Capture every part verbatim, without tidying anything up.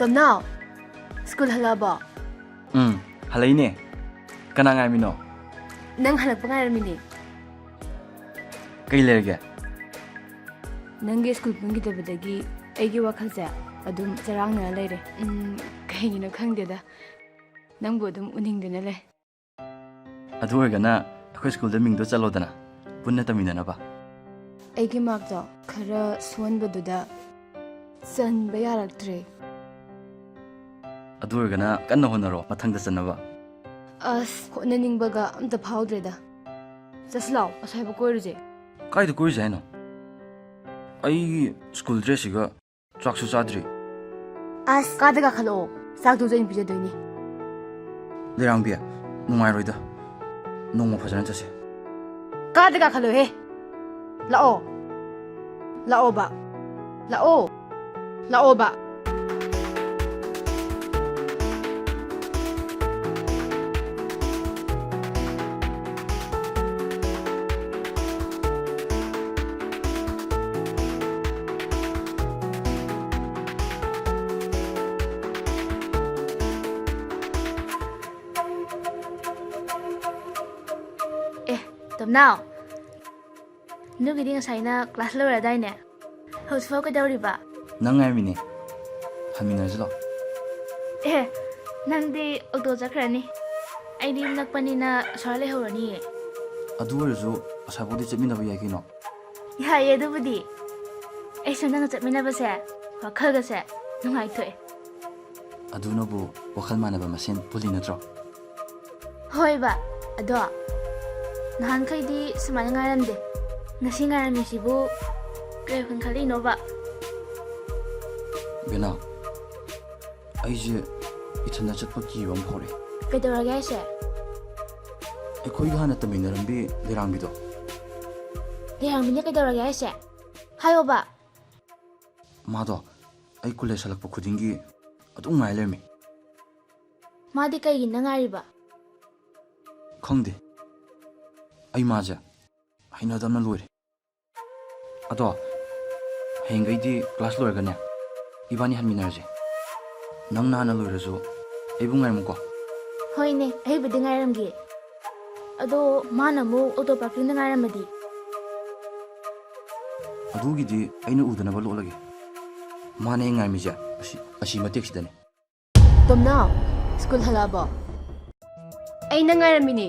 ꯇꯣꯝꯅꯥꯎ, school ꯍꯜꯂꯛꯑꯕꯣ? ꯎꯝ, ꯍꯜꯂꯛꯏꯅꯦ꯫ ꯀꯅꯥ ꯉꯥꯏꯔꯝꯃꯤꯅꯣ? ꯅꯪ ꯍꯜꯂꯛꯄ ꯉꯥꯏꯔꯝꯃꯤꯅꯦ꯫ ꯀꯩ ꯂꯩꯔꯒꯦ? ꯅꯪꯒꯤ ꯁ꯭ꯀꯨꯜ ꯄꯨꯟꯈꯤꯗꯕꯗꯒꯤ ꯑꯩꯒꯤ ꯋꯥꯈꯜꯁꯦ ꯑꯗꯨꯝ ꯆꯔꯥꯡꯅꯔ ꯂꯩꯔꯦ꯫ ꯎꯝ, ꯀꯩꯒꯤꯅꯣ ꯈꯪꯗꯦꯗ꯫ ꯅꯪꯕꯨ ꯑꯗꯨꯝ ꯎꯅꯤꯡꯗꯨꯅ ꯂꯩ꯫ ꯑꯗꯨ ꯑꯣꯏꯔꯒꯅ ꯑꯩꯈꯣꯏ ꯁ꯭ꯀꯨꯜꯗ ꯃꯤꯡꯗꯣ ꯆꯜꯂꯣꯗꯅ, ꯄꯨꯟꯅ ꯇꯝꯃꯤꯟꯅꯅꯕ꯫ ꯑꯩꯒꯤ ꯃꯥꯔꯛꯇꯣ ꯈꯔ ꯁꯣꯟꯕꯗꯨꯗ ꯆꯟꯕ ꯌꯥꯔꯛꯇ꯭ꯔꯦ꯫ ꯑꯗꯨ ꯑꯣꯏꯔꯒꯅ ꯀꯟꯅ ꯍꯣꯠꯅꯔꯣ ꯃꯊꯪꯗ ꯆꯟꯅꯕ꯫ ꯑꯁ, ꯍꯣꯠꯅꯅꯤꯡꯕꯒ ꯑꯝꯇ ꯐꯥꯎꯗ꯭ꯔꯦꯗ꯫ ꯆꯠꯁꯤ ꯂꯥꯛꯑꯣ, ꯑꯁ꯭ꯋꯥꯏꯕꯨ ꯀꯣꯏꯔꯨꯁꯦ꯫ ꯀꯥꯏꯗ ꯀꯣꯏꯔꯨꯁꯦ ꯍꯥꯏꯅꯣ? ꯑꯩꯒꯤ ꯁ꯭ꯀꯨꯜ ꯗ꯭ꯔꯦꯁꯁꯤꯒ ꯆꯥꯛꯁꯨ ꯆꯥꯗ꯭ꯔꯤ꯫ ꯑꯁ, ꯀꯥꯗ ꯀꯥꯈꯠꯂꯛꯑꯣ, ꯆꯥꯛꯇꯨꯁꯨ ꯑꯩꯅ ꯄꯤꯖꯗꯣꯏꯅꯤ꯫ ꯂꯩꯔꯥꯡꯕꯤ, ꯅꯨꯡꯉꯥꯏꯔꯣꯏꯗ꯫ ꯅꯣꯡꯃ ꯐꯖꯅ ꯆꯠꯁꯦ꯫ ꯀꯥꯗ ꯀꯥꯈꯠꯂꯣꯍꯦ꯫ ꯂꯥꯛꯑꯣ꯫ ꯂꯥꯛꯑꯣꯕ꯫ ꯂꯥꯛꯑꯣ꯫ ꯂꯥꯛꯑꯣꯕ꯫ ꯑꯦ, ꯇꯣꯝꯅꯥꯎ, ꯅꯣꯏꯒꯤꯗꯤ ꯉꯁꯥꯏꯅ ꯀ꯭ꯂꯥꯁ ꯂꯣꯏꯔꯗꯥꯏꯅꯦ? ꯍꯧꯖꯤꯛꯐꯥꯎ ꯀꯩꯗꯧꯔꯤꯕ? ꯅꯪ ꯉꯥꯏꯔꯝꯃꯤꯅꯦ꯫ ꯍꯟꯃꯤꯟꯅꯔꯁꯤ ꯂꯥꯛꯑꯣ꯫ ꯑꯦ, ꯅꯪꯗꯤ ꯑꯣꯇꯣ ꯆꯠꯈ꯭ꯔꯅꯤ꯫ ꯑꯩꯗꯤ ꯌꯨꯝ ꯅꯛꯄꯅꯤꯅ ꯑꯁ꯭ꯋꯥꯏ ꯂꯩꯍꯧꯔꯅꯤꯌꯦ꯫ ꯑꯗꯨ ꯑꯣꯏꯔꯁꯨ ꯑꯁ꯭ꯋꯥꯏꯐꯥꯎꯗꯤ ꯆꯠꯃꯤꯟꯅꯕ ꯌꯥꯏ ꯀꯩꯅꯣ꯫ ꯌꯥꯏꯌꯦ ꯑꯗꯨꯕꯨꯗꯤ꯫ ꯑꯩꯁꯨ ꯅꯪꯒ ꯆꯠꯃꯤꯟꯅꯕꯁꯦ ꯋꯥꯈꯜꯒꯁꯦ ꯅꯨꯡꯉꯥꯏꯊꯣꯛꯑꯦ꯫ ꯑꯗꯨꯅꯕꯨ ꯋꯥꯈꯜ ꯃꯥꯟꯅꯕ ꯃꯁꯦꯟ ꯄꯨꯜꯂꯤ ꯅꯠꯇ꯭ꯔꯣ? ꯍꯣꯏꯕ, ꯑꯗꯣ ꯅꯍꯥꯟꯈꯩꯗꯤ ꯁꯨꯃꯥꯏꯅ ꯉꯥꯏꯔꯝꯗꯦ꯫ ꯉꯁꯤ ꯉꯥꯏꯔꯝꯃꯤꯁꯤꯕꯨ ꯀꯩ ꯋꯥꯈꯜ ꯈꯜꯂꯤꯅꯣꯕ? ꯕꯦꯅꯥꯎ, ꯑꯩꯁꯦ ꯏꯊꯟꯗ ꯆꯠꯄ ꯀꯤꯕ ꯑꯃ ꯐꯥꯎꯔꯛꯑꯦ꯫ ꯀꯩꯗꯧꯔꯒꯦ ꯍꯥꯏꯁꯦ? ꯑꯩꯈꯣꯏꯒ ꯍꯥꯟꯅ ꯇꯝꯃꯤꯟꯅꯔꯝꯕꯤ ꯂꯩꯔꯥꯡꯕꯤꯗꯣ꯫ ꯂꯩꯔꯥꯡꯕꯤꯅ ꯀꯩꯗꯧꯔꯒꯦ ꯍꯥꯏꯁꯦ? ꯍꯥꯏꯌꯣꯕ꯫ ꯃꯥꯗꯣ ꯑꯩ ꯀꯣꯂꯦꯖ ꯍꯜꯂꯛꯄ ꯈꯨꯗꯤꯡꯒꯤ ꯑꯗꯨꯝ ꯉꯥꯏ ꯂꯩꯔꯝꯃꯤ꯫ ꯃꯥꯗꯤ ꯀꯩꯒꯤꯅ ꯉꯥꯏꯔꯤꯕ? ꯈꯪꯗꯦ꯫ ꯑꯩ ꯃꯥꯁꯦ ꯍꯩꯅꯗꯕꯅ ꯂꯣꯏꯔꯦ꯫ ꯑꯗꯣ ꯍꯌꯦꯡꯈꯩꯗꯤ ꯀ꯭ꯂꯥꯁ ꯂꯣꯏꯔꯒꯅꯦ, ꯏꯕꯥꯅꯤ ꯍꯟꯃꯤꯟꯅꯔꯁꯦ꯫ ꯅꯪ ꯅꯍꯥꯟꯅ ꯂꯣꯏꯔꯁꯨ ꯑꯩꯕꯨ ꯉꯥꯏꯔꯝꯃꯨꯀꯣ꯫ ꯍꯣꯏꯅꯦ, ꯑꯩꯕꯨꯗꯤ ꯉꯥꯏꯔꯝꯒꯦ꯫ ꯑꯗꯣ ꯃꯥꯅ ꯑꯃꯨꯛ ꯑꯣꯇꯣ ꯄꯥꯔꯀꯤꯡꯗ ꯉꯥꯏꯔꯝꯃꯗꯤ? ꯑꯗꯨꯒꯤꯗꯤ ꯑꯩꯅ ꯎꯗꯅꯕ ꯂꯣꯠꯂꯒꯦ꯫ ꯃꯥꯅꯦ ꯑꯩ ꯉꯥꯏꯔꯝꯃꯤꯁꯦ, ꯑꯁꯤ, ꯑꯁꯤ ꯃꯇꯦꯛꯁꯤꯗꯅꯦ꯫ ꯇꯣꯝꯅꯥꯎ, ꯁ꯭ꯀꯨꯜ ꯍꯜꯂꯛꯑꯕꯣ? ꯑꯩ ꯅꯪ ꯉꯥꯏꯔꯝꯃꯤꯅꯦ꯫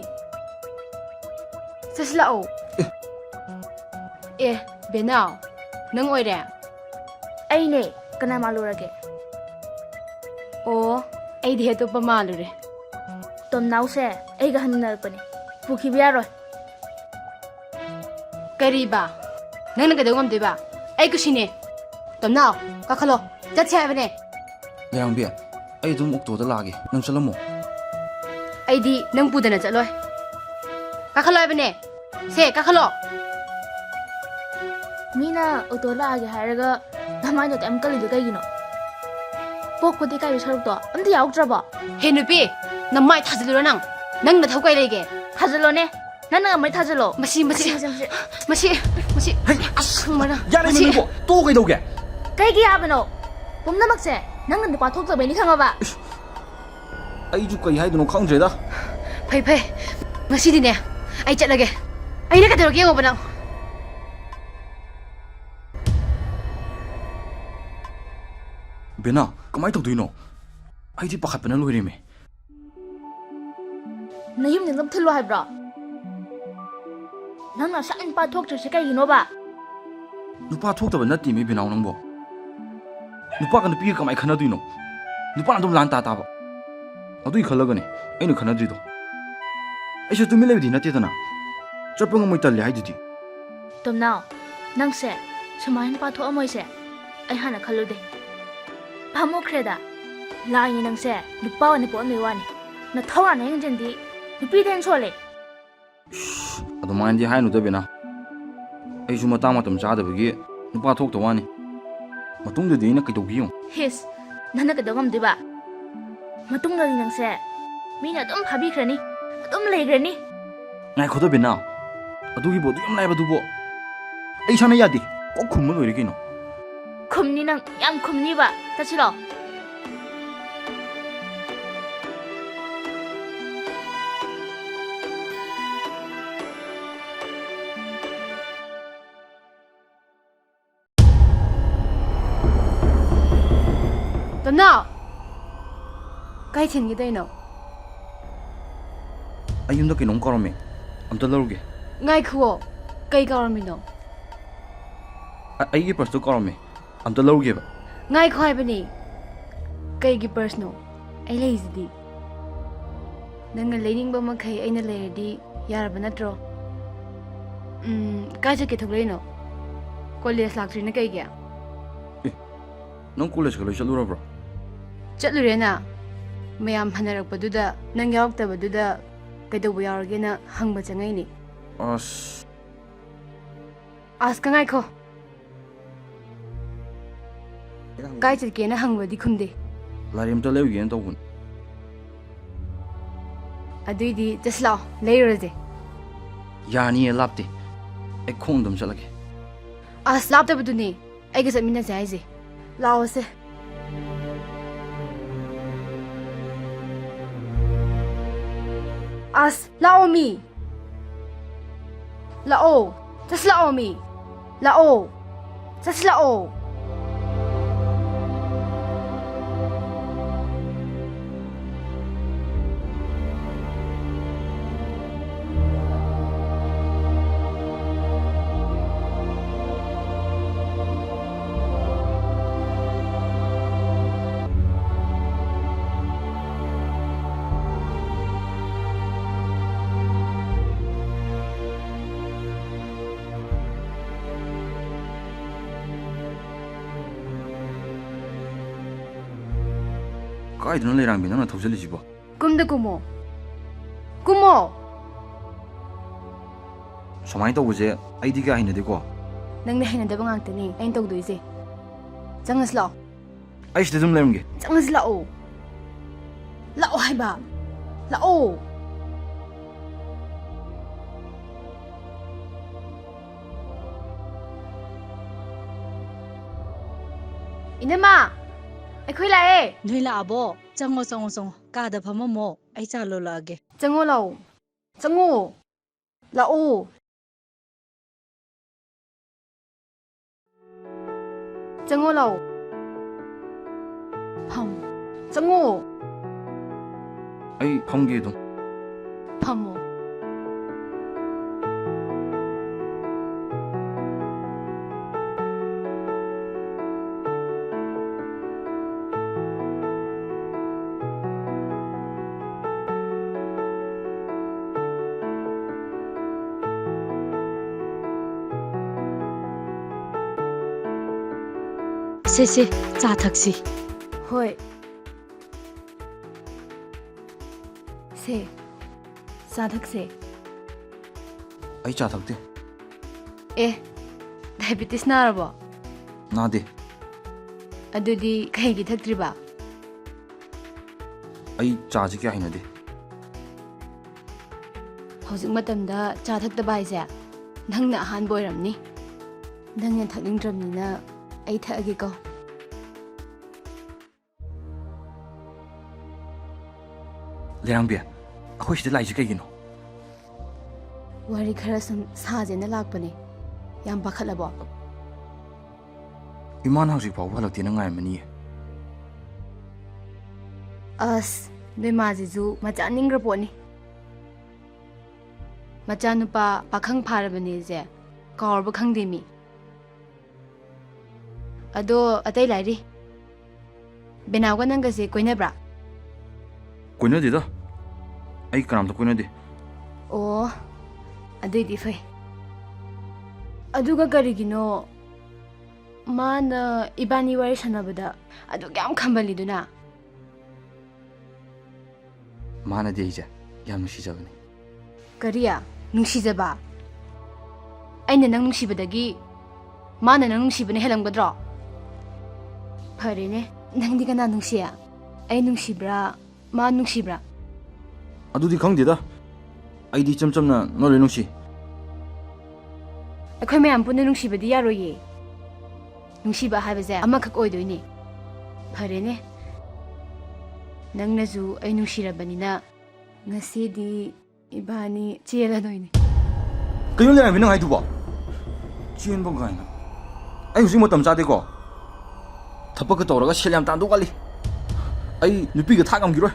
ꯆꯠꯁꯤꯜꯂꯛꯑꯣ꯫ ꯑꯦ꯫ ꯑꯦ, ꯕꯦꯅꯥꯎ, ꯅꯪ ꯑꯣꯏꯔꯦ? ꯑꯩꯅꯦ꯫ ꯀꯅꯥ ꯃꯥꯜꯂꯨꯔꯒꯦ? ꯑꯣ, ꯑꯩꯗꯤ ꯑꯇꯣꯞꯄ ꯃꯥꯜꯂꯨꯔꯦ꯫ ꯇꯣꯝꯅꯥꯎꯁꯦ ꯑꯩꯒ ꯍꯟꯃꯤꯟꯅꯔꯛꯄꯅꯦ꯫ ꯄꯨꯈꯤꯕ ꯌꯥꯔꯣꯏ꯫ ꯀꯔꯤꯕ? ꯅꯪꯅ ꯀꯩꯗꯧ ꯉꯝꯗꯣꯏꯕ? ꯑꯩ ꯀꯨꯁꯤꯅꯦ꯫ ꯇꯣꯝꯅꯥꯎ, ꯀꯥꯈꯠꯂꯣ꯫ ꯆꯠꯁꯦ ꯍꯥꯏꯕꯅꯦ꯫ ꯂꯩꯔꯥꯡꯕꯤ, ꯑꯩ ꯑꯗꯨꯝ ꯑꯣꯛꯇꯣꯗ ꯂꯥꯛꯑꯒꯦ, ꯅꯪ ꯆꯠꯂꯝꯃꯣ꯫ ꯑꯩꯗꯤ ꯅꯪ ꯄꯨꯗꯅ ꯆꯠꯂꯣꯏ꯫ ꯀꯥꯈꯠꯂꯣ ꯍꯥꯏꯕꯅꯦ꯫ ꯁꯦ, ꯀꯥꯈꯠꯂꯣ꯫ ꯃꯤꯅ ꯑꯣꯇꯣ ꯂꯥꯛꯑꯒꯦ ꯍꯥꯏꯔꯒ ꯅꯃꯥꯏꯗꯣ ꯑꯗꯨꯛ ꯌꯥꯝ ꯀꯜꯂꯤꯗꯣ ꯀꯩꯒꯤꯅꯣ? ꯄꯣꯛꯄꯗ ꯏꯀꯥꯏꯕ ꯁꯔꯨꯛꯇꯣ ꯑꯝꯇ ꯌꯥꯎꯗ꯭ꯔꯕꯣ? ꯍꯦ ꯅꯨꯄꯤ, ꯅꯃꯥꯏ ꯊꯥꯖꯤꯜꯂꯨꯔꯣ ꯅꯪ? ꯅꯪ ꯅꯊꯧ ꯀꯩ ꯂꯩꯒꯦ? ꯊꯥꯖꯤꯜꯂꯣꯅꯦ꯫ ꯅꯪꯅ ꯉꯝꯃꯗꯤ ꯊꯥꯖꯤꯜꯂꯣ꯫ ꯃꯁꯤ, ꯃꯁꯤ, ꯃꯁꯤ, ꯃꯁꯤ꯫ ꯃꯁꯤ, ꯃꯁꯤ꯫ ꯍꯩ, ꯑꯁ! ꯈꯪꯕ꯭ꯔꯥ? ꯌꯥꯔꯦ, ꯃꯁꯤ ꯃꯃꯤꯕꯣ, ꯇꯣꯛꯑꯣ, ꯀꯩꯗꯧꯒꯦ? ꯀꯩꯒꯤ ꯌꯥꯕꯅꯣ? ꯄꯨꯝꯅꯃꯛꯁꯦ ꯅꯪꯅ ꯅꯨꯄꯥ ꯊꯣꯛꯇꯕꯩꯅꯤ, ꯈꯪꯉꯕ? ꯏꯁ, ꯑꯩꯁꯨ ꯀꯩ ꯍꯥꯏꯗꯣꯏꯅꯣ ꯈꯪꯗ꯭ꯔꯦꯗ꯫ ꯐꯩ, ꯐꯩ꯫ ꯉꯁꯤꯗꯤꯅꯦ, ꯑꯩ ꯆꯠꯂꯒꯦ꯫ ꯑꯩꯅ ꯀꯩꯗꯧꯔꯒꯦ ꯌꯦꯡꯉꯣꯕ ꯅꯪ꯫ ꯕꯦꯅꯥ, ꯀꯃꯥꯏ ꯇꯧꯗꯣꯏꯅꯣ? ꯑꯩꯗꯤ ꯄꯥꯈꯠꯄꯅ ꯂꯣꯏꯔꯦꯃꯦ꯫ ꯅꯌꯨꯝꯗ ꯑꯗꯨꯝ ꯊꯤꯜꯂꯣ ꯍꯥꯏꯕ꯭ꯔꯣ? ꯅꯪꯅ ꯑꯁꯨꯛ ꯌꯥꯝ ꯅꯨꯄꯥ ꯊꯣꯛꯇ꯭ꯔꯤꯁꯦ ꯀꯩꯒꯤꯅꯣꯕ? ꯅꯨꯄꯥ ꯊꯣꯛꯇꯕ ꯅꯠꯇꯦꯃꯤ ꯕꯤꯅꯥꯎ ꯅꯪꯕꯣ꯫ ꯅꯨꯄꯥꯒ ꯅꯨꯄꯤꯒ ꯀꯃꯥꯏ ꯈꯟꯅꯗꯣꯏꯅꯣ? ꯅꯨꯄꯥꯅ ꯑꯗꯨꯝ ꯂꯥꯟ ꯇꯥ ꯇꯥꯕ꯫ ꯑꯗꯨꯒꯤ ꯈꯜꯂꯒꯅꯦ ꯑꯩꯅ ꯈꯟꯅꯗ꯭ꯔꯤꯗꯣ꯫ ꯑꯩꯁꯨ ꯇꯨꯃꯤꯟ ꯂꯩꯕꯗꯤ ꯅꯠꯇꯦꯗꯅ꯫ ꯆꯠꯄ ꯉꯝꯃꯣꯏ, ꯇꯜꯂꯦ ꯍꯥꯏꯗꯨꯗꯤ꯫ ꯇꯣꯝꯅꯥꯎ, ꯅꯪꯁꯦ ꯁꯨꯃꯥꯏꯅ ꯅꯨꯄꯥ ꯊꯣꯛꯑꯝꯃꯣꯏꯁꯦ ꯑꯩ ꯍꯥꯟꯅ ꯈꯜꯂꯨꯗꯦ꯫ ꯄꯥꯝꯃꯨꯈ꯭ꯔꯦꯗ꯫ ꯂꯥꯏꯅꯤ ꯅꯪꯁꯦ ꯅꯨꯄꯥ ꯑꯣꯏꯅ ꯄꯣꯛꯑꯝꯕꯩ ꯋꯥꯅꯤ꯫ ꯅꯊꯧꯔꯥꯅ ꯍꯦꯟꯖꯟꯗꯤ ꯅꯨꯄꯤꯗ ꯍꯦꯟ ꯁꯣꯜꯂꯦ꯫ ꯑꯗꯨꯃꯥꯏꯅꯗꯤ ꯍꯥꯏꯅꯨꯗ ꯕꯦꯅꯥ꯫ ꯑꯩꯁꯨ ꯃꯇꯥꯡ ꯃꯇꯝ ꯆꯥꯗꯕꯒꯤ ꯅꯨꯄꯥ ꯊꯣꯛꯇ ꯋꯥꯅꯤ꯫ ꯃꯇꯨꯡꯗꯗꯤ ꯑꯩꯅ ꯀꯩꯗꯧꯒꯦ ꯌꯦꯡꯉꯨ꯫ ꯍꯤꯁ, ꯅꯪꯅ ꯀꯩꯗꯧ ꯉꯝꯗꯣꯏꯕ? ꯃꯇꯨꯡꯗꯗꯤ ꯅꯪꯁꯦ ꯃꯤꯅ ꯑꯗꯨꯝ ꯐꯥꯕꯤꯈ꯭ꯔꯅꯤ, ꯑꯗꯨꯝ ꯂꯩꯈ꯭ꯔꯅꯤ꯫ ꯉꯥꯏꯈꯣꯗ ꯕꯦꯅꯥ, ꯑꯗꯨꯒꯤꯕꯨ ꯑꯗꯨ ꯌꯥꯝ ꯂꯥꯏꯕꯗꯨꯕꯨ꯫ ꯑꯩ ꯏꯁꯥꯅ ꯌꯥꯗꯦ, ꯀꯣꯛ ꯈꯨꯝꯃ ꯂꯣꯏꯔꯦ ꯀꯩꯅꯣ꯫ ꯈꯨꯝꯅꯤ ꯅꯪ, ꯌꯥꯝ ꯈꯨꯝꯅꯤꯕ꯫ ꯆꯠꯁꯤꯂꯣ꯫ ꯇꯣꯝꯅꯥꯎ! ꯀꯥꯏ ꯊꯤꯟꯒꯦ ꯇꯧꯔꯤꯅꯣ? ꯑꯩ ꯌꯨꯝꯗ ꯀꯩꯅꯣꯝ ꯀꯥꯎꯔꯝꯃꯦ, ꯑꯝꯇ ꯂꯧꯔꯨꯒꯦ꯫ ꯉꯥꯏꯈꯨꯑꯣ, ꯀꯩ ꯀꯥꯎꯔꯝꯃꯤꯅꯣ? ꯑ-, ꯑꯩꯒꯤ ꯄꯔꯁꯇꯨ ꯀꯥꯎꯔꯝꯃꯦ, ꯑꯝꯇ ꯂꯧꯔꯨꯒꯦꯕ꯫ ꯉꯥꯏꯈꯣ ꯍꯥꯏꯕꯅꯦ꯫ ꯀꯩꯒꯤ ꯄꯔꯁꯅꯣ? ꯑꯩ ꯂꯩꯁꯤꯗꯤ꯫ ꯅꯪꯅ ꯂꯩꯅꯤꯡꯕ ꯃꯈꯩ ꯑꯩꯅ ꯂꯩꯔꯗꯤ ꯌꯥꯔꯕ ꯅꯠꯇ꯭ꯔꯣ? ꯎꯝ, ꯀꯥꯏ ꯆꯠꯀꯦ ꯊꯣꯛꯂꯛꯏꯅꯣ? ꯀꯣꯂꯦꯖ ꯂꯥꯛꯇ꯭ꯔꯤꯅ ꯀꯩꯒꯤ? ꯑꯦ, ꯅꯪ ꯀꯣꯂꯦꯖꯀ ꯂꯣꯏ ꯆꯠꯂꯨꯔꯕ꯭ꯔꯣ? ꯆꯠꯂꯨꯔꯦꯅ꯫ ꯃꯌꯥꯝ ꯍꯟꯅꯔꯛꯄꯗꯨꯗ ꯅꯪ ꯌꯥꯎꯔꯛꯇꯕꯗꯨꯗ ꯀꯩꯗꯧꯕ ꯌꯥꯎꯔꯒꯦꯅ ꯍꯪꯕ ꯆꯪꯉꯛꯏꯅꯦ꯫ ꯑꯁ꯫ ꯑꯁ, ꯀ ꯉꯥꯏꯈꯣ꯫ ꯀꯥꯏ ꯆꯠꯀꯦꯅ ꯍꯪꯕꯗꯤ ꯈꯨꯝꯗꯦ꯫ ꯂꯥꯏꯔꯤ ꯑꯝꯇ ꯂꯩꯔꯨꯒꯦꯅ ꯇꯧꯕꯅꯤ꯫ ꯑꯗꯨꯏꯗꯤ ꯆꯠꯁꯤ ꯂꯥꯛꯑꯣ, ꯂꯩꯔꯨꯔꯁꯦ꯫ ꯌꯥꯅꯤꯌꯦ, ꯂꯥꯞꯇꯦ꯫ ꯑꯩ ꯈꯣꯡ ꯑꯗꯨꯝ ꯆꯠꯂꯒꯦ꯫ ꯑꯁ, ꯂꯥꯞꯇꯕꯗꯨꯅꯦ ꯑꯩꯒ ꯆꯠꯃꯤꯟꯅꯁꯦ ꯍꯥꯏꯁꯦ꯫ ꯂꯥꯛꯑꯣꯁꯦ꯫ ꯑꯁ, ꯂꯥꯛꯑꯣ ꯃꯤ꯫ ꯂꯥꯛꯑꯣ꯫ ꯆꯠꯁꯤ ꯂꯥꯛꯑꯣ ꯃꯤ꯫ ꯂꯥꯛꯑꯣ꯫ ꯆꯠꯁꯤ ꯂꯥꯛꯑꯣ꯫ ꯀꯥꯏꯗꯅꯣ ꯂꯩꯔꯥꯡꯕꯤ ꯅꯪꯅ ꯊꯧꯖꯜꯂꯤꯁꯤꯕꯣ? ꯀꯨꯝꯗ ꯀꯨꯝꯃꯣ꯫ ꯀꯨꯝꯃꯣ꯫ ꯁꯨꯃꯥꯏꯅ ꯇꯧꯕꯁꯦ ꯑꯩꯗꯤ ꯀꯌꯥ ꯍꯩꯅꯗꯦꯀꯣ꯫ ꯅꯪꯗꯤ ꯍꯩꯅꯗꯕ ꯉꯥꯛꯇꯅꯦ ꯑꯩꯅ ꯇꯧꯗꯣꯏꯁꯦ꯫ ꯆꯪꯉꯁꯤ ꯂꯥꯛꯑꯣ꯫ ꯑꯩ ꯁꯤꯗ ꯑꯗꯨꯝ ꯂꯩꯔꯝꯒꯦ꯫ ꯆꯪꯉꯁꯤ ꯂꯥꯛꯑꯣ꯫ ꯂꯥꯛꯑꯣ ꯍꯥꯏꯕ꯫ ꯂꯥꯛꯑꯣ꯫ ꯏꯅꯝꯃ, ꯑꯩꯈꯣꯏ ꯂꯥꯛꯑꯦ꯫ ꯅꯣꯏ ꯂꯥꯛꯑꯕꯣ? ꯆꯪꯉꯣ, ꯆꯪꯉꯣ, ꯆꯪꯉꯣ꯫ ꯀꯥꯗ ꯐꯝꯃꯝꯃꯣ꯫ ꯑꯩ ꯆꯥ ꯂꯣꯜꯂꯛꯑꯒꯦ꯫ ꯆꯪꯉꯣ ꯂꯥꯛꯑꯣ꯫ ꯆꯪꯉꯣ꯫ ꯆꯪꯉꯣ ꯂꯥꯛꯑꯣ꯫ ꯐꯝ꯫ ꯆꯪꯉꯣ꯫ ꯑꯩ ꯐꯝꯒꯦ ꯑꯗꯨꯝ꯫ ꯐꯝꯃꯣ꯫ ꯁꯦ, ꯁꯦ, ꯆꯥ ꯊꯛꯁꯤ꯫ ꯍꯣꯏ꯫ ꯁꯦ, ꯆꯥ ꯊꯛꯁꯦ꯫ ꯑꯩ ꯆꯥ ꯊꯛꯇꯦ꯫ ꯑꯦ, ꯗꯥꯏꯕꯤꯇꯤꯁ ꯅꯥꯔꯕꯣ? ꯅꯥꯗꯦ꯫ ꯑꯗꯨꯗꯤ ꯀꯩꯒꯤ ꯊꯛꯇ꯭ꯔꯤꯕ? ꯑꯩ ꯆꯥꯁꯤ ꯀꯌꯥ ꯍꯩꯅꯗꯦ꯫ ꯍꯧꯖꯤꯛ ꯃꯇꯝꯗ ꯆꯥ ꯊꯛꯇꯕ ꯍꯥꯏꯁꯦ ꯅꯪꯅ ꯑꯍꯥꯟꯕ ꯑꯣꯏꯔꯝꯅꯤ꯫ ꯅꯪꯅ ꯊꯛꯅꯤꯡꯗ꯭ꯔꯕꯅꯤꯅ ꯑꯩ ꯊꯛꯑꯒꯦꯀꯣ꯫ ꯂꯩꯔꯥꯡꯕꯤ, ꯑꯩꯈꯣꯏ ꯁꯤꯗ ꯂꯥꯛꯏꯁꯦ ꯀꯩꯒꯤꯅꯣ? ꯋꯥꯔꯤ ꯈꯔ ꯁꯨꯝ ꯁꯥꯁꯦꯅ ꯂꯥꯛꯄꯅꯦ꯫ ꯌꯥꯝ ꯄꯥꯈꯠꯂꯕꯣ? ꯏꯃꯥꯅ ꯍꯧꯖꯤꯛ ꯐꯥꯎꯕ ꯍꯜꯂꯛꯇꯦꯅ ꯉꯥꯏꯔꯝꯃꯅꯤꯌꯦ꯫ ꯑꯁ, ꯅꯣꯏ ꯃꯥꯁꯤꯁꯨ ꯃꯆꯥ ꯅꯤꯡꯈ꯭ꯔ ꯄꯣꯠꯅꯤ꯫ ꯃꯆꯥꯅꯨꯄꯥ ꯄꯥꯈꯪ ꯐꯥꯔꯕꯅꯦꯁꯦ ꯀꯥꯎꯔꯕ ꯈꯪꯗꯦ ꯃꯤ꯫ ꯑꯗꯣ ꯑꯇꯩ ꯂꯥꯏꯔꯤ꯫ ꯕꯦꯅꯥꯎꯒ ꯅꯪꯒꯁꯦ ꯀꯣꯏꯅꯕ꯭ꯔꯥ? ꯀꯣꯏꯅꯗꯦꯗ꯫ ꯑꯩ ꯀꯅꯥꯝꯇ ꯀꯣꯏꯅꯗꯦ꯫ ꯑꯣ, ꯑꯗꯨꯏꯗꯤ ꯐꯩ꯫ ꯑꯗꯨꯒ ꯀꯔꯤꯒꯤꯅꯣ ꯃꯥꯅ ꯏꯕꯥꯅꯤ ꯋꯥꯔꯤ ꯁꯥꯟꯅꯕꯗ ꯑꯗꯨꯛ ꯌꯥꯝ ꯈꯝꯕꯜꯂꯤꯗꯨꯅ? ꯃꯥꯅꯗꯤ ꯑꯩꯁꯦ ꯌꯥꯝ ꯅꯨꯡꯁꯤꯖꯕꯅꯤ꯫ ꯀꯔꯤ? ꯅꯨꯡꯁꯤꯖꯕ? ꯑꯩꯅ ꯅꯪ ꯅꯨꯡꯁꯤꯕꯗꯒꯤ ꯃꯥꯅ ꯅꯪ ꯅꯨꯡꯁꯤꯕꯅ ꯍꯦꯜꯂꯝꯒꯗ꯭ꯔꯣ? ꯐꯔꯦꯅꯦ, ꯅꯪꯗꯤ ꯀꯅꯥ ꯅꯨꯡꯁꯤ? ꯑꯩ ꯅꯨꯡꯁꯤꯕ꯭ꯔꯥ, ꯃꯥ ꯅꯨꯡꯁꯤꯕ꯭ꯔꯥ? ꯑꯗꯨꯗꯤ ꯈꯪꯗꯦꯗ꯫ ꯑꯩꯗꯤ ꯏꯆꯝ ꯆꯝꯅ ꯅꯣꯏ ꯂꯣꯏ ꯅꯨꯡꯁꯤ꯫ ꯑꯩꯈꯣꯏ ꯃꯌꯥꯝ ꯄꯨꯟꯅ ꯅꯨꯡꯁꯤꯕꯗꯤ ꯌꯥꯔꯣꯏꯌꯦ꯫ ꯅꯨꯡꯁꯤꯕ ꯍꯥꯏꯕꯁꯦ ꯑꯃꯈꯛ ꯑꯣꯏꯗꯣꯏꯅꯦ꯫ ꯐꯔꯦꯅꯦ, ꯅꯪꯅꯁꯨ ꯑꯩ ꯅꯨꯡꯁꯤꯔꯕꯅꯤꯅ ꯉꯁꯤꯗꯤ ꯏꯕꯥꯅꯤ ꯆꯦꯜꯂꯗꯣꯏꯅꯦ꯫ ꯀꯩꯅꯣ ꯂꯩꯔꯝꯃꯤ ꯅꯪ ꯍꯥꯏꯗꯨꯕꯣ? ꯆꯦꯟꯕ ꯀꯥꯏꯅ꯫ ꯑꯩ ꯍꯧꯖꯤꯛ ꯃꯇꯝ ꯆꯥꯗꯦꯀꯣ꯫ ꯊꯕꯛꯀ ꯇꯧꯔꯒ ꯁꯦꯜ ꯌꯥꯝ ꯇꯥꯟꯗꯧ ꯋꯥꯠꯂꯤ꯫ ꯑꯩ ꯅꯨꯄꯤꯒ ꯊꯥꯛ ꯉꯝꯈꯤꯔꯣꯏ꯫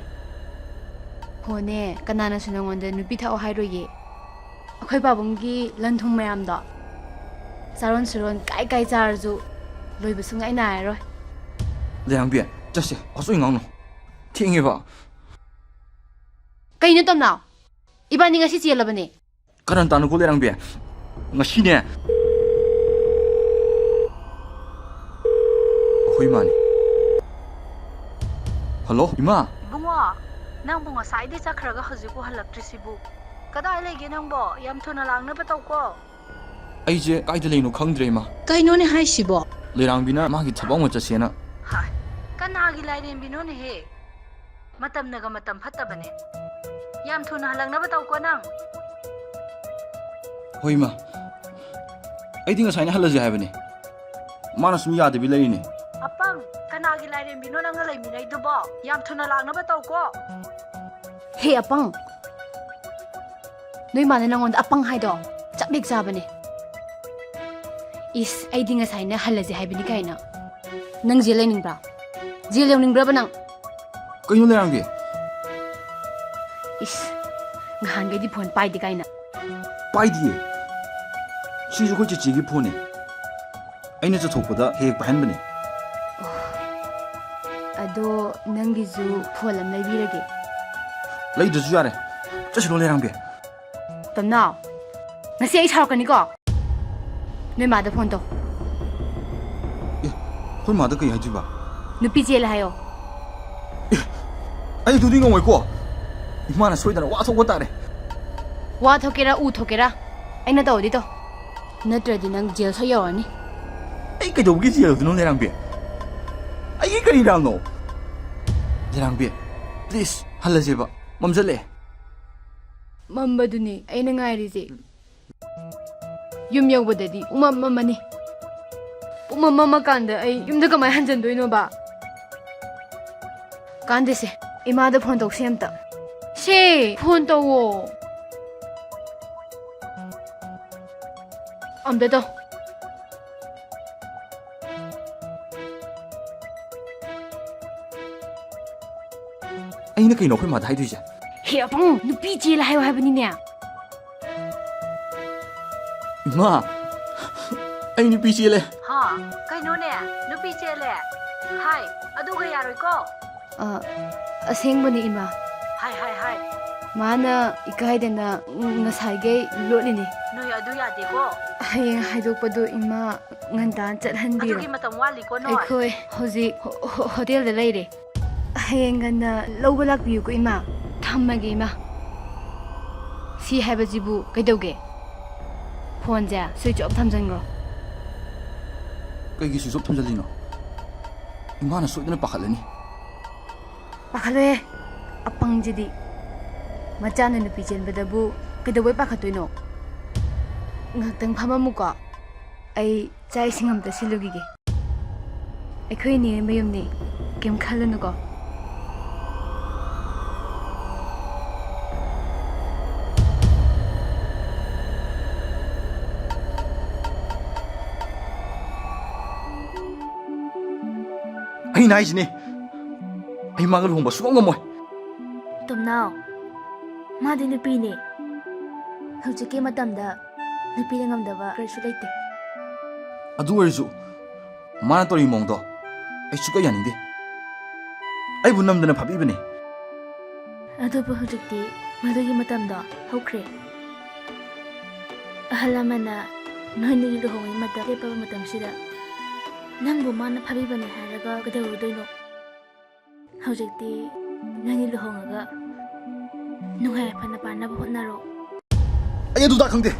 ꯍꯣꯅꯦ, ꯀꯅꯥꯅꯁꯨ ꯅꯉꯣꯟꯗ ꯅꯨꯄꯤ ꯊꯥꯛꯑꯣ ꯍꯥꯏꯔꯣꯏꯌꯦ꯫ ꯑꯩꯈꯣꯏ ꯄꯥꯕꯨꯡꯒꯤ ꯂꯟ ꯊꯨꯝ ꯃꯌꯥꯝꯗꯣ, ꯆꯥꯔꯣꯟ ꯁꯨꯔꯣꯟ ꯀꯥꯏ ꯀꯥꯏ ꯆꯥꯔꯁꯨ ꯂꯣꯏꯕ ꯁꯨꯡꯉꯥꯏ ꯅꯥꯏꯔꯔꯣꯏ꯫ ꯂꯩꯔꯥꯡꯕꯤ, ꯆꯠꯁꯦ, ꯑꯁꯣꯏ ꯉꯥꯡꯅꯨ꯫ ꯊꯦꯡꯉꯦꯕ꯫ ꯀꯩꯅꯣ ꯇꯝꯅꯥꯎ? ꯏꯕꯥꯅꯤ ꯉꯁꯤ ꯆꯦꯜꯂꯕꯅꯦ꯫ ꯀꯔꯟ ꯇꯥꯅꯨꯀꯣ ꯂꯩꯔꯥꯡꯕꯤ꯫ ꯉꯁꯤꯅꯦ꯫ ꯑꯩꯈꯣꯏ ꯏꯃꯥꯅꯦ꯫ ꯍꯜꯂꯣ, ꯏꯃꯥ꯫ ꯏꯕꯨꯡꯉꯣ, ꯅꯪꯕꯨ ꯉꯁꯥꯏꯗꯩ ꯆꯠꯈ꯭ꯔꯒ ꯍꯧꯖꯤꯛꯄꯨ ꯍꯜꯂꯛꯇ꯭ꯔꯤꯁꯤꯕꯨ? ꯀꯗꯥꯏ ꯂꯩꯒꯦ ꯅꯪꯕꯣ? ꯌꯥꯝ ꯊꯨꯅ ꯂꯥꯛꯅꯕ ꯇꯧꯀꯣ꯫ ꯑꯩꯁꯦ ꯀꯥꯏꯗ ꯂꯩꯅꯣ ꯈꯪꯗ꯭ꯔꯦ, ꯏꯃꯥ꯫ ꯀꯩꯅꯣꯅꯦ ꯍꯥꯏꯁꯤꯕꯣ? ꯂꯩꯔꯥꯡꯕꯤꯅ ꯃꯥꯒꯤ ꯊꯕꯛ ꯑꯃ ꯆꯠꯁꯦꯅ꯫ ꯍꯥꯏ, ꯀꯅꯥꯒꯤ ꯂꯥꯏꯔꯦꯝꯕꯤꯅꯣꯅꯦꯍꯦ? ꯃꯇꯝꯅꯒ ꯃꯇꯝ ꯐꯠꯇꯕꯅꯦ꯫ ꯌꯥꯝ ꯊꯨꯅ ꯍꯜꯂꯛꯅꯕ ꯇꯧꯀꯣ ꯅꯪ꯫ ꯍꯣꯏ, ꯏꯃꯥ꯫ ꯑꯩꯗꯤ ꯉꯁꯥꯏꯅ ꯍꯜꯂꯁꯦ ꯍꯥꯏꯕꯅꯦ꯫ ꯃꯥꯅ ꯁꯨꯝ ꯌꯥꯗꯕꯤ ꯂꯩꯔꯤꯅꯦ꯫ ꯑꯄꯪ, ꯀꯅꯥꯒꯤ ꯂꯥꯏꯔꯦꯝꯕꯤꯅꯣ ꯅꯪꯒ ꯂꯩꯃꯤꯟꯅꯩꯗꯨꯕꯣ? ꯌꯥꯝ ꯊꯨꯅ ꯂꯥꯛꯅꯕ ꯇꯧꯀꯣ꯫ ꯍꯦ ꯑꯄꯪ, ꯅꯣꯏ ꯃꯥꯅ ꯅꯪꯉꯣꯟꯗ ꯑꯄꯪ ꯍꯥꯏꯗꯣ ꯆꯞ ꯍꯦꯛ ꯆꯥꯕꯅꯦ꯫ ꯏꯁ, ꯑꯩꯗꯤ ꯉꯁꯥꯏꯅ ꯍꯜꯂꯁꯦ ꯍꯥꯏꯕꯅꯤ ꯀꯥꯏꯅ꯫ ꯅꯪ ꯖꯦꯜ ꯂꯩꯅꯤꯡꯕ꯭ꯔꯥ? ꯖꯦꯜ ꯌꯧꯅꯤꯡꯕ꯭ꯔꯕ ꯅꯪ? ꯀꯩꯅꯣ ꯂꯩꯔꯥꯡꯕꯤ? ꯏꯁ, ꯅꯍꯥꯟꯈꯩꯗꯤ ꯐꯣꯟ ꯄꯥꯏꯗꯦ ꯀꯥꯏꯅ꯫ ꯄꯥꯏꯗꯤꯌꯦ꯫ ꯁꯤꯁꯨ ꯑꯩꯈꯣꯏ ꯆꯦꯆꯦꯒꯤ ꯐꯣꯟꯅꯦ꯫ ꯑꯩꯅ ꯆꯠꯊꯣꯛꯄꯗ ꯍꯦꯛ ꯍꯦꯛ ꯄꯥꯏꯍꯟꯕꯅꯦ꯫ ꯑꯗꯣ ꯅꯪꯒꯤꯁꯨ ꯐꯣꯟ ꯑꯃ ꯂꯩꯕꯤꯔꯒꯦ꯫ ꯂꯩꯗ꯭ꯔꯁꯨ ꯌꯥꯔꯦ꯫ ꯆꯠꯁꯤꯔꯣ ꯂꯩꯔꯥꯡꯕꯤ? ꯇꯝꯅꯥꯎ, ꯉꯁꯤ ꯑꯩ ꯁꯥꯎꯔꯛꯀꯅꯤꯀꯣ꯫ ꯅꯣꯏ ꯃꯥꯗ ꯐꯣꯟ ꯇꯧ꯫ ꯑꯦ, ꯑꯩꯈꯣꯏ ꯃꯥꯗ ꯀꯩ ꯍꯥꯏꯗꯣꯏꯕ? ꯅꯨꯄꯤ ꯆꯦꯜꯂꯦ ꯍꯥꯏꯌꯣ꯫ ꯑꯦ, ꯑꯩ ꯑꯗꯨꯗꯤ ꯉꯝꯃꯣꯏꯀꯣ꯫ ꯏꯃꯥꯅ ꯁꯣꯏꯗꯅ ꯋꯥ ꯊꯣꯛꯄ ꯇꯥꯔꯦ꯫ ꯋꯥ ꯊꯣꯛꯀꯦꯔꯥ, ꯎ ꯊꯣꯛꯀꯦꯔꯥ, ꯑꯩꯅ ꯇꯧꯔꯗꯤ ꯇꯧ꯫ ꯅꯠꯇ꯭ꯔꯗꯤ ꯅꯪ ꯖꯦꯜ ꯁꯣꯏ ꯌꯧꯔꯅꯤ꯫ ꯑꯩ ꯀꯩꯗꯧꯕꯒꯤ ꯖꯦꯜ ꯌꯧꯗꯣꯏꯅꯣ ꯂꯩꯔꯥꯡꯕꯤ? ꯑꯩꯒꯤ ꯀꯔꯤ ꯏꯔꯥꯡꯅꯣ? ꯂꯩꯔꯥꯡꯕꯤ, please, ꯍꯜꯂꯁꯦꯕ꯫ ꯃꯝꯖꯜꯂꯛꯑꯦ꯫ ꯃꯝꯕꯗꯨꯅꯤ ꯑꯩꯅ ꯉꯥꯏꯔꯤꯁꯦ꯫ ꯌꯨꯝ ꯌꯧꯕꯗꯗꯤ ꯄꯨꯡꯃꯝ ꯃꯝꯃꯅꯤ꯫ ꯄꯨꯡꯃꯝ ꯃꯝꯃꯀꯥꯟꯗ ꯑꯩ ꯌꯨꯝꯗ ꯀꯃꯥꯏꯅ ꯍꯟꯖꯟꯗꯣꯏꯅꯣꯕ? ꯀꯥꯟꯗꯦꯁꯦ, ꯏꯃꯥꯗ ꯐꯣꯟ ꯇꯧꯁꯦ ꯑꯝꯇ꯫ ꯁꯦ, ꯐꯣꯟ ꯇꯧꯋꯣ꯫ ꯑꯝꯇ ꯇꯧ꯫ ꯀꯩꯅꯣ ꯑꯩꯈꯣꯏ ꯃꯥꯗ ꯍꯥꯏꯗꯣꯏꯁꯦ? ꯍꯦ ꯑꯄꯪ, ꯅꯨꯄꯤ ꯆꯦꯜꯂꯦ ꯍꯥꯏꯌꯣ ꯍꯥꯏꯕꯅꯤꯅꯦ꯫ ꯏꯃꯥ, ꯑꯩ ꯅꯨꯄꯤ ꯆꯦꯜꯂꯦ꯫ ꯍꯥ? ꯀꯩꯅꯣꯅꯦ? ꯅꯨꯄꯤ ꯆꯦꯜꯂꯦ? ꯍꯥꯏ, ꯑꯗꯨꯒ ꯌꯥꯔꯣꯏꯀꯣ꯫ ꯑ, ꯑꯁꯦꯡꯕꯅꯤ, ꯏꯃꯥ꯫ ꯍꯥꯏ, ꯍꯥꯏ, ꯍꯥꯏ꯫ ꯃꯥꯅ ꯏꯀꯥꯏꯗꯅ ꯉꯁꯥꯏꯒꯩ ꯂꯣꯠꯂꯤꯅꯤ꯫ ꯅꯣꯏ ꯑꯗꯨ ꯌꯥꯗꯦꯀꯣ꯫ ꯍꯌꯦꯡ ꯍꯥꯏꯗꯣꯛꯄꯗꯨ ꯏꯃꯥ ꯉꯟꯇꯥ ꯆꯠꯍꯟꯕꯤꯔꯣ꯫ ꯑꯗꯨꯒꯤ ꯃꯇꯝ ꯋꯥꯠꯂꯤꯀꯣ ꯅꯣꯏ꯫ ꯑꯩꯈꯣꯏ ꯍꯧꯖꯤꯛ ꯍꯣ-, ꯍꯣ-, ꯍꯣꯇꯦꯜꯗ ꯂꯩꯔꯦ꯫ ꯍꯌꯦꯡ ꯉꯟꯅ ꯂꯧꯕ ꯂꯥꯛꯄꯤꯌꯨꯀꯣ, ꯏꯃꯥ꯫ ꯊꯝꯃꯒꯦ, ꯏꯃꯥ꯫ ꯁꯤ ꯍꯥꯏꯕꯁꯤꯕꯨ ꯀꯩꯗꯧꯒꯦ? ꯐꯣꯟꯁꯦ switch off ꯊꯝꯖꯟꯈ꯭ꯔꯣ꯫ ꯀꯩꯒꯤ switch off ꯊꯝꯖꯜꯂꯤꯅꯣ? ꯏꯃꯥꯅ ꯁꯣꯏꯗꯅ ꯄꯥꯈꯠꯂꯅꯤ꯫ ꯄꯥꯈꯠꯂꯣꯏꯍꯦ, ꯑꯄꯪꯁꯤꯗꯤ꯫ ꯃꯆꯥꯅ ꯅꯨꯄꯤ ꯆꯦꯟꯕꯗꯕꯨ ꯀꯩꯗꯧꯕꯩ ꯄꯥꯈꯠꯇꯣꯏꯅꯣ? ꯉꯥꯛꯇꯪ ꯐꯝꯃꯝꯃꯨꯀꯣ, ꯑꯩ ꯆꯥꯛ ꯏꯁꯤꯡ ꯑꯝꯇ ꯁꯤꯜꯂꯨꯈꯤꯒꯦ꯫ ꯑꯩꯈꯣꯏ ꯏꯅꯦ ꯃꯌꯨꯝꯅꯤ, ꯀꯩꯝ ꯈꯜꯂꯨꯅꯨꯀꯣ꯫ ꯑꯩꯅ ꯍꯥꯏꯁꯤꯅꯤ, ꯑꯩ ꯃꯥꯒ ꯂꯨꯍꯣꯡꯕ ꯁꯨꯡꯉꯝ ꯉꯝꯃꯣꯏ꯫ ꯇꯣꯝꯅꯥꯎ, ꯃꯥꯗꯤ ꯅꯨꯄꯤꯅꯦ꯫ ꯍꯧꯖꯤꯛꯀꯤ ꯃꯇꯝꯗ ꯅꯨꯄꯤꯅ ꯉꯝꯗꯕ ꯀꯔꯤꯁꯨ ꯂꯩꯇꯦ꯫ ꯑꯗꯨ ꯑꯣꯏꯔꯁꯨ ꯃꯥꯅ ꯇꯧꯔꯤ ꯃꯑꯣꯡꯗꯣ ꯑꯩ ꯁꯨꯛꯌꯥ ꯌꯥꯅꯤꯡꯗꯦ꯫ ꯑꯩꯕꯨ ꯅꯝꯗꯅ ꯐꯥꯕꯤꯕꯅꯦ꯫ ꯑꯗꯨꯕꯨ ꯍꯧꯖꯤꯛꯇꯤ ꯃꯗꯨꯒꯤ ꯃꯇꯝꯗꯣ ꯍꯧꯈ꯭ꯔꯦ꯫ ꯑꯍꯜ ꯂꯃꯟꯅ ꯅꯣꯏꯅꯤꯒꯤ ꯂꯨꯍꯣꯡꯕꯒꯤ ꯃꯇꯝ ꯂꯦꯞꯄꯕ ꯃꯇꯝꯁꯤꯗ ꯅꯪꯕꯨ ꯃꯥꯅ ꯐꯥꯕꯤꯕꯅꯦ ꯍꯥꯏꯔꯒ ꯀꯩꯗꯧꯔꯨꯗꯣꯏꯅꯣ? ꯍꯧꯖꯤꯛꯇꯤ ꯅꯪꯗꯤ ꯂꯨꯍꯣꯡꯉꯒ ꯅꯨꯡꯉꯥꯏ ꯌꯥꯏꯐꯅ ꯄꯥꯟꯅꯕ ꯍꯣꯠꯅꯔꯣ꯫ ꯑꯩ ꯑꯗꯨꯗ ꯈꯪꯗꯦ꯫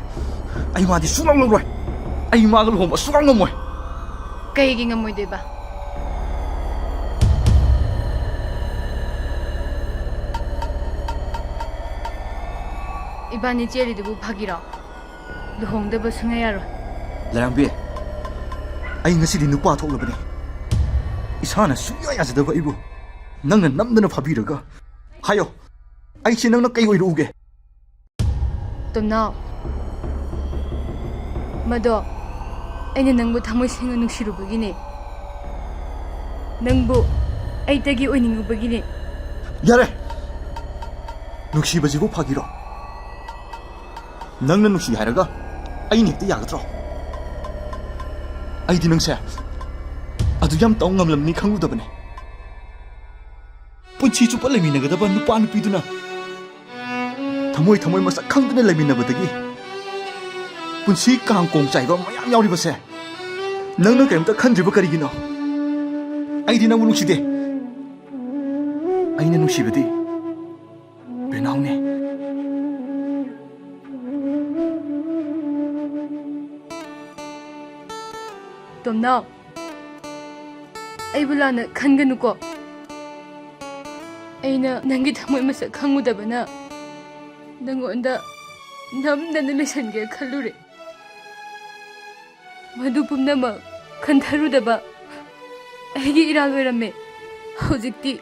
ꯑꯩ ꯃꯥꯗꯤ ꯁꯨꯡꯂꯧ ꯂꯧꯔꯣꯏ꯫ ꯑꯩ ꯃꯥꯒ ꯂꯨꯍꯣꯡꯕ ꯁꯨꯡꯉꯝ ꯉꯝꯃꯣꯏ꯫ ꯀꯩꯒꯤ ꯉꯝꯃꯣꯏꯗꯣꯏꯕ? ꯏꯕꯥꯅꯤ ꯆꯦꯜꯂꯤꯗꯨꯕꯨ ꯐꯥꯒꯤꯔꯣ? ꯂꯨꯍꯣꯡꯗꯕ ꯁꯨꯡꯌꯥ ꯌꯥꯔꯣꯏ꯫ ꯂꯩꯔꯥꯡꯕꯤ, ꯑꯩ ꯉꯁꯤꯗꯤ ꯅꯨꯄꯥ ꯊꯣꯛꯂꯕꯅꯤ꯫ ꯏꯁꯥꯅ ꯁꯨꯡꯌꯥ ꯌꯥꯖꯗꯕ ꯑꯩꯕꯨ ꯅꯪꯅ ꯅꯝꯗꯅ ꯐꯥꯕꯤꯔꯒ꯫ ꯍꯥꯏꯌꯣ, ꯑꯩꯁꯦ ꯅꯪꯅ ꯀꯩ ꯑꯣꯏꯔꯨꯒꯦ? ꯇꯣꯝꯅꯥꯎ, ꯃꯗꯣ ꯑꯩꯅ ꯅꯪꯕꯨ ꯊꯃꯣꯏ ꯁꯦꯡꯅ ꯅꯨꯡꯁꯤꯔꯨꯕꯒꯤꯅꯦ꯫ ꯅꯪꯕꯨ ꯑꯩꯇꯒꯤ ꯑꯣꯏꯅꯤꯡꯉꯨꯕꯒꯤꯅꯦ꯫ ꯌꯥꯔꯦ! ꯅꯨꯡꯁꯤꯕꯁꯤꯕꯨ ꯐꯥꯒꯤꯔꯣ? ꯅꯪꯅ ꯅꯨꯡꯁꯤ ꯍꯥꯏꯔꯒ ꯑꯩꯅ ꯍꯦꯛꯇ ꯌꯥꯒꯗ꯭ꯔꯣ? ꯑꯩꯗꯤ ꯅꯪꯁꯦ ꯑꯗꯨ ꯌꯥꯝ ꯇꯧ ꯉꯝꯂꯝꯅꯤ ꯈꯪꯂꯨꯗꯕꯅꯦ꯫ ꯄꯨꯟꯁꯤ ꯆꯨꯞꯄ ꯂꯩꯃꯤꯟꯅꯒꯗꯕ ꯅꯨꯄꯥ ꯅꯨꯄꯤꯗꯨꯅ ꯊꯃꯣꯏ ꯊꯃꯣꯏ ꯃꯁꯛ ꯈꯪꯗꯅ ꯂꯩꯃꯤꯟꯅꯕꯗꯒꯤ ꯄꯨꯟꯁꯤ ꯀꯥꯡ ꯀꯣꯡ ꯆꯥꯏꯕ ꯃꯌꯥꯝ ꯌꯥꯎꯔꯤꯕꯁꯦ, ꯅꯪꯅ ꯀꯔꯤꯝꯇ ꯈꯟꯗ꯭ꯔꯤꯕ ꯀꯔꯤꯒꯤꯅꯣ? ꯑꯩꯗꯤ ꯅꯪꯕꯨ ꯅꯨꯡꯁꯤꯗꯦ꯫ ꯑꯩꯅ ꯅꯨꯡꯁꯤꯕꯗꯤ ꯕꯦꯅꯥꯎꯅꯦ꯫ ꯇꯣꯝꯅꯥꯎ, ꯑꯩꯕꯨ ꯂꯥꯟꯅ ꯈꯟꯒꯅꯨꯀꯣ꯫ ꯑꯩꯅ ꯅꯪꯒꯤ ꯊꯃꯣꯏ ꯃꯁꯛ ꯈꯪꯉꯨꯗꯕꯅ ꯅꯪꯉꯣꯟꯗ ꯅꯝꯗꯅ ꯂꯩꯁꯟꯒꯦ ꯈꯜꯂꯨꯔꯦ꯫ ꯃꯗꯨ ꯄꯨꯝꯅꯃꯛ ꯈꯟꯊꯔꯨꯗꯕ ꯑꯩꯒꯤ ꯏꯔꯥꯜ ꯑꯣꯏꯔꯝꯃꯦ꯫ ꯍꯧꯖꯤꯛꯇꯤ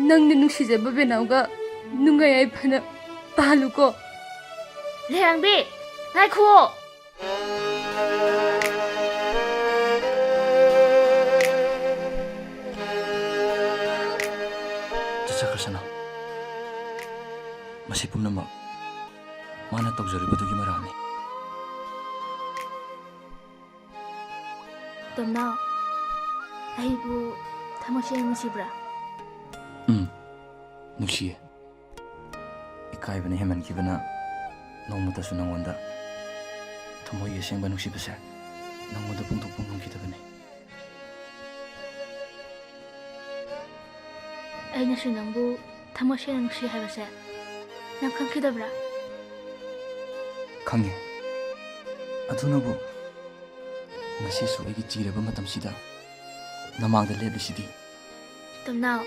ꯅꯪꯅ ꯅꯨꯡꯁꯤꯖꯕ ꯕꯦꯅꯥꯎꯒ ꯅꯨꯡꯉꯥꯏ ꯌꯥꯏꯐꯅ ꯄꯥꯜꯂꯨꯀꯣ꯫ ꯂꯩꯔꯥꯡꯕꯤ, ꯉꯥꯏꯈꯨꯑꯣ꯫ ꯆꯠꯆꯈ꯭ꯔꯁꯅꯨ꯫ ꯃꯁꯤ ꯄꯨꯝꯅꯃꯛ ꯃꯥꯅ ꯇꯧꯖꯔꯤꯕꯗꯨꯒꯤ ꯃꯔꯥꯜꯅꯤ꯫ ꯇꯣꯝꯅꯥꯎ, ꯑꯩꯕꯨ ꯊꯃꯣꯏ ꯁꯦꯡꯅ ꯅꯨꯡꯁꯤꯕ꯭ꯔꯥ? ꯎꯝ, ꯅꯨꯡꯁꯤꯌꯦ꯫ ꯏꯀꯥꯏꯕꯅ ꯍꯦꯟꯃꯟꯈꯤꯕꯅ ꯅꯣꯡꯃꯇꯁꯨ ꯅꯉꯣꯟꯗ ꯊꯃꯣꯏꯒꯤ ꯑꯁꯦꯡꯕ ꯅꯨꯡꯁꯤꯕꯁꯦ ꯅꯉꯣꯟꯗ ꯐꯣꯡꯗꯣꯛꯄ ꯉꯝꯈꯤꯗꯕꯅꯤ꯫ ꯑꯩꯅꯁꯨ ꯅꯪꯕꯨ ꯊꯃꯣꯏ ꯁꯦꯡꯅ ꯅꯨꯡꯁꯤ ꯍꯥꯏꯕꯁꯦ ꯅꯪ ꯈꯪꯈꯤꯗꯕ꯭ꯔꯥ? ꯈꯪꯉꯦ꯫ ꯑꯗꯨꯅꯕꯨ ꯉꯁꯤꯁꯨ ꯑꯩꯒꯤ ꯆꯤꯔꯕ ꯃꯇꯝꯁꯤꯗ ꯅꯃꯥꯡꯗ ꯂꯦꯞꯂꯤꯁꯤꯗꯤ꯫ ꯇꯣꯝꯅꯥꯎ,